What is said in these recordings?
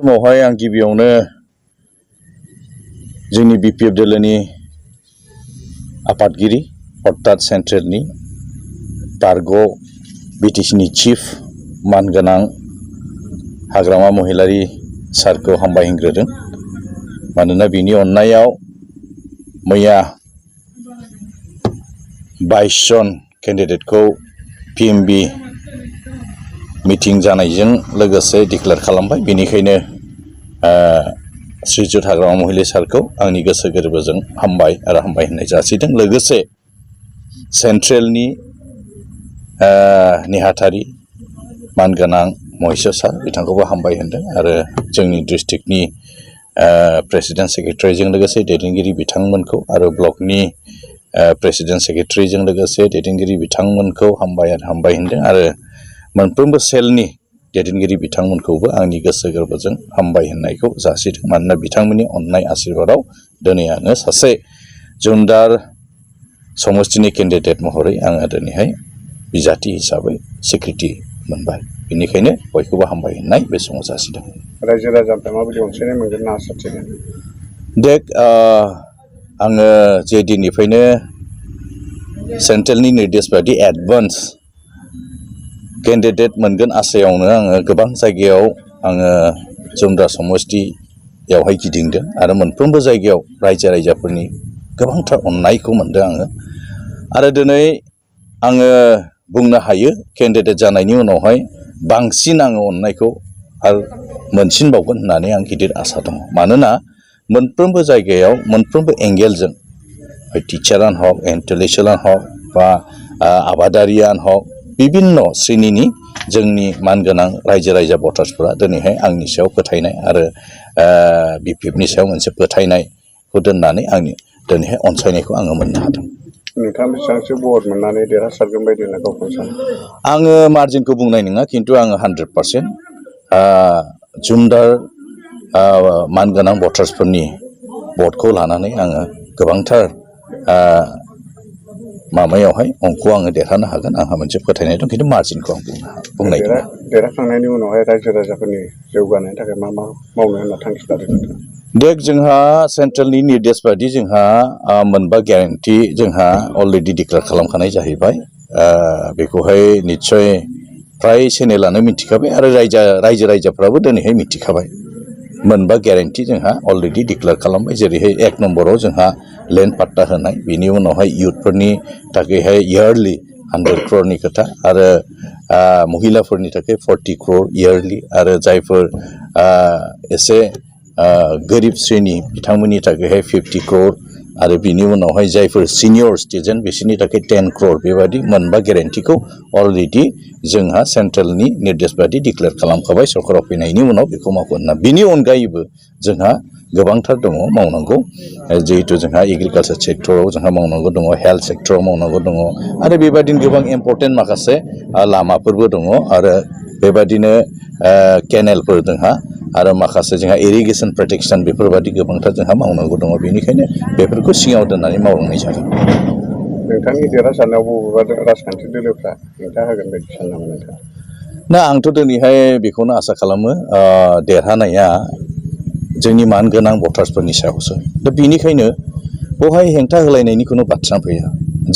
समावहाय आं गिबियावनो जोंनि बिपिएफ दोलोनि आफादगिरि अर्थात सेन्ट्रेलनि बारग' बिटिसिनि चिफ मानगोनां हाग्रामा महिलारि सारखौ हामबाय होनग्रोदों। मानोना बिनि अननायाव मैया 22 जन केन्डिडेटखौ पिएमबि मिटिं जानायजों लोगोसे डिक्लेयार खालामबाय। बेनिखायनो श्रीजुत हाग्रामा महिलारि सारखौ आंनि गोसो गोरबोजों हामबाय होननाय जासिदों। लोगोसे सेन्ट्रेलनि नेहाथारि मानगोनां महिसर सार बिथांखौबो हामबाय होनदों आरो जोंनि डिस्ट्रिक्टनि प्रेसिडेन्ट सेक्रेटारिजों लोगोसे दैदेनगिरि बिथांमोनखौ आरो ब्लकनि प्रेसिडेन्ट सेक्रेटारिजों लोगोसे दैदेनगिरि बिथांमोनखौ हामबाय होनदों आरो मोनफ्रोमबो सेलनि दैदेनगिरि बिथांमोनखौबो आंनि गोसो गोरबोजों हामबाय होननायखौ जासिदों। मानोना बिथांमोननि अननाय आशीर्बादाव दिनै आङो सासे जुनार समष्टिनि केन्डिडेट महरै आङो दिनैहाय बिजाथि हिसाबै स्वीकृति मोनबाय। बेनिखायनो बयखौबो हामबाय होननाय बे समाव जासिदों। रायजो राजाफ्रा माबायदि अनसायनाय मोनगोन ना आसा थिदों? आङो जे दिननिफ्रायनो सेन्ट्रेलनि निर्देश बायदि एडभान्स केन्डिडेट मोनगोन आसायावनो आङो गोबां जायगायाव आङो जुमदा समष्टियावहाय गिदिंदों आरो मोनफ्रोमबो जायगायाव रायजोफोरनि गोबांथार अननायखौ मोनदों आङो। आरो दिनै आङो बुंनो हायो केन्डिडेट जानायनि उनावहाय बांसिन आङो अननायखौ आरो मोनसिनबावगोन होननानै आं गिदिर आसा दङ। मानोना मोनफ्रोमबो जायगायाव मोनफ्रोमबो एंगेलजों टिचारानो हक इन्टेलेक्सुवेलानो हक बा आबादारियानो हक बिभिन्न श्रेणिनि जोंनि मानगोनां रायजो भटार्सफोरा दिनैहाय आंनि सायाव फोथायनाय आरो बिपिएफनि सायाव मोनसे फोथायनायखौ दोननानै आंनि दिनैहाय अनसायनायखौ आङो मोननो हादों। नोंथाङा बेसेबांसो भट मोननानै देरहासारगोन बायदि होनना गावखौ सानो? आङो मार्जिनखौ बुंनाय नङा, खिन्थु आङो 100% जुमदार मानगोनां भटार्सफोरनि भटखौ लानानै आङो गोबांथार माबायावहाय अंक'आव आङो देरहानो हागोन आंहा मोनसे फोथायनाय दं, खिन्थु मार्जिनखौ आं बुंनाय नङा। देरहाखांनायनि उनावहाय रायजो राजाफोरनि जौगानायनि थाखाय मा मावनो होनना थांखि लादों नोंथाङा? जोंहा सेन्ट्रेलनि निर्देश बायदि जोंहा मोनबा ग्यारेन्टि जोंहा अलरेडि डिक्लेयार खालामखानाय जाहैबाय। बेखौहाय निस्सय फ्राय चेनेलानो मिथिखाबाय आरो रायजोफ्राबो दिनैहाय मिथिखाबाय। मोनबा ग्यारेन्टि जोंहा अलरेडि डिक्लेयार खालामबाय। जेरैहाय 1 नम्बराव जोंहा लेन्ड पाट्टा होनाय, बिनि उनावहाय इयुथफोरनि थाखायहाय इयारलि 100 crore खोथा आरो महिलाफोरनि थाखाय 40 crore इयारलि आरो जायफोर एसे गोरिब श्रेणी बिथांमोननि थाखायहाय 50 crore आरो बिनि उनावहाय जायफोर सिनियर सिटिजेन बिसोरनि थाखाय 10 crore बेबादि मोनबा ग्यारेन्टिखौ अलरेडि जोंहा सेन्ट्रेलनि निर्देश बायदि डिक्लेयार खालामखाबाय। सरकाराव फैनायनि उनाव बेखौ मावगोन होनना। बिनि अनगायैबो जोंहा गोबांथार दङ मावनांगौ। जिहेतु जोंहा एग्रिकालचार सेक्टराव जोंहा मावनांगौ दङ, हेल्थ सेक्टराव मावनांगौ दङ आरो बेबायदिनो गोबां इम्पर्टेन्ट माखासे लामाफोरबो दङ आरो बेबायदिनो केनेलफोर जोंहा आरो माखासे जोंहा इरिगेसन प्रटेक्सन बेफोरबायदि गोबांथार जोंहा मावनांगौ दङ। बेनिखायनो बेफोरखौ सिगाङाव दोननानै मावलांनाय जागोन। नोंथांनि देरहासारनायाव बबेबा राजखान्थि दोलोफ्रा हेंथा होगोन बायदि सानो नामा नोंथाङा? आंथ' दिनैहाय बेखौनो आसा खालामो देरहानाया जोंनि मानगोनां भटार्सफोरनि सायावसो। दा बेनिखायनो बेवहाय हेंथा होलायनायनि खुनु बाथ्रा फैया।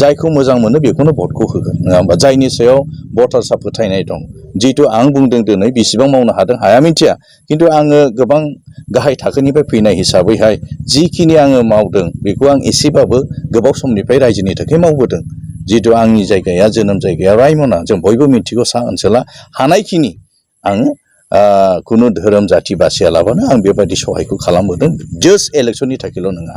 जायखौ मोजां मोनो बेखौनो भटखौ होगोन, नङा होमबा? जायनि सायाव भटार्सआ फोथायनाय दं। जिहेतु आं बुंदों दिनै बेसेबां मावनो हादों हाया मिथिया, खिन्थु आङो गोबां गाहाय थाखोनिफ्राय फैनाय हिसाबैहाय जिखिनि आङो मावदों बेखौ आं एसेबाबो गोबाव समनिफ्राय रायजोनि थाखाय मावबोदों। जिहेतु आंनि जायगाया जोनोम जायगाया रायमना, जों बयबो मिथिगौ सा ओनसोला। हानायखिनि आङो खुनु धोरोम जाथि बासियालाबानो आं बेबायदि सहायखौ खालामबोदों। जास्ट इलेक्सननि थाखायल' नङा,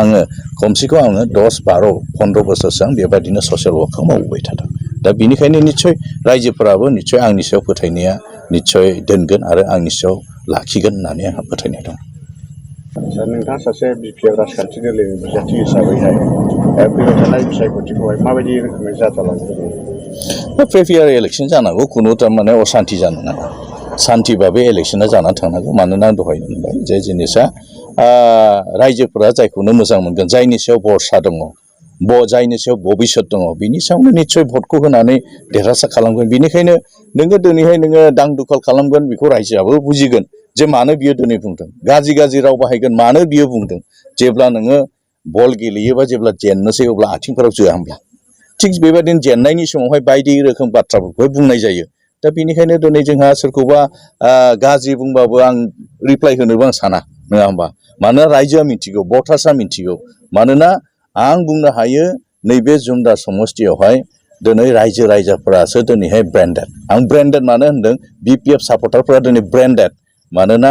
आङो खमसेखम 10-12-15 बोसोरसो आं बेबायदिनो ससियेल वार्कखौ मावबोबाय थादों। दा बेनिखायनो निस्सय रायजोफोराबो निस्सय आंनि सायाव फोथायनाया निस्सय दोनगोन आरो आंनि सायाव लाखिगोन होननानै आंहा फोथायनाय दं। नोंथाङा सासे बिपिएफ राजखान्थि दोलोनि बिजाथि हिसाबैहाय फैबाय थानाय बिसायख'थिखौहाय माबायदि रोखोमै जाथारलांनो लुबैयो? फेयार इलेक्सन जानांगौ, खुनु थारमाने असान्थि जानो नाङा। सान्थिबाबो इलेक्सना जानानै थांनांगौ। मानोना आं दहायनो बुंबाय जे जिनिसा रायजोफोरा जायखौनो मोजां मोनगोन, जायनि सायाव भरसा दङ, जायनि सायाव भबिसत दङ, बिनि सायावनो निस्सय भटखौ होनानै देरहासार खालामगोन। बेनिखायनो नोङो दिनैहाय नोङो दां दुखाल खालामगोन बेखौ रायजोआबो बुजिगोन। जे मानो बियो दिनै बुंदों गाज्रि राव बाहायगोन मानो बियो बुंदों जेब्ला नोङो बल गेलेयोबा जेब्ला जेननोसै अब्ला आथिंफोराव जोआ होमब्ला थिग बेबायदिनो जेननायनि समावहाय बायदि रोखोम बाथ्राफोरखौ बुंनाय जायो दा बेनिखायनो दिनै जोंहा सोरखौबा गाज्रि बुंबाबो आं रिप्लाइ होनोबो आं साना नङा होमबा मानोना रायजोआ मिथिगौ भटार्सआ मिथिगौ मानोना आं बुंनो हायो नैबे जुमदार समस्तियावहाय दिनै रायजो राजाफोरासो दिनैहाय ब्रेन्डेड आं ब्रेन्डेड मानो होनदों BPF सापर्टारफोरा दिनै ब्रेन्डेड मानोना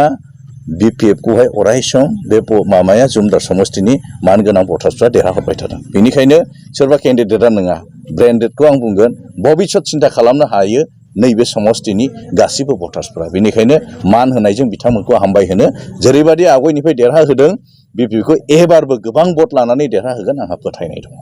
BPF खौहाय अराय सम बे माबाया जुमदार समस्तिनि मानगोनां भटार्सफ्रा देरहाहरबाय थादों बेनिखायनो सोरबा केन्डिडेटआ नङा ब्रेन्डेडखौ आं बुंगोन भबिष्यत सिन्था खालामनो हायो नैबे समस्तिनि गासिबो भटार्सफ्रा बेनिखायनो मान होनायजों बिथांमोनखौ हामबाय होनो जेरैबायदि आवगायनिफ्राय देरहाहोदों BPF खौ एबारबो गोबां भट लानानै देरहाहोगोन आंहा फोथायनाय दङ।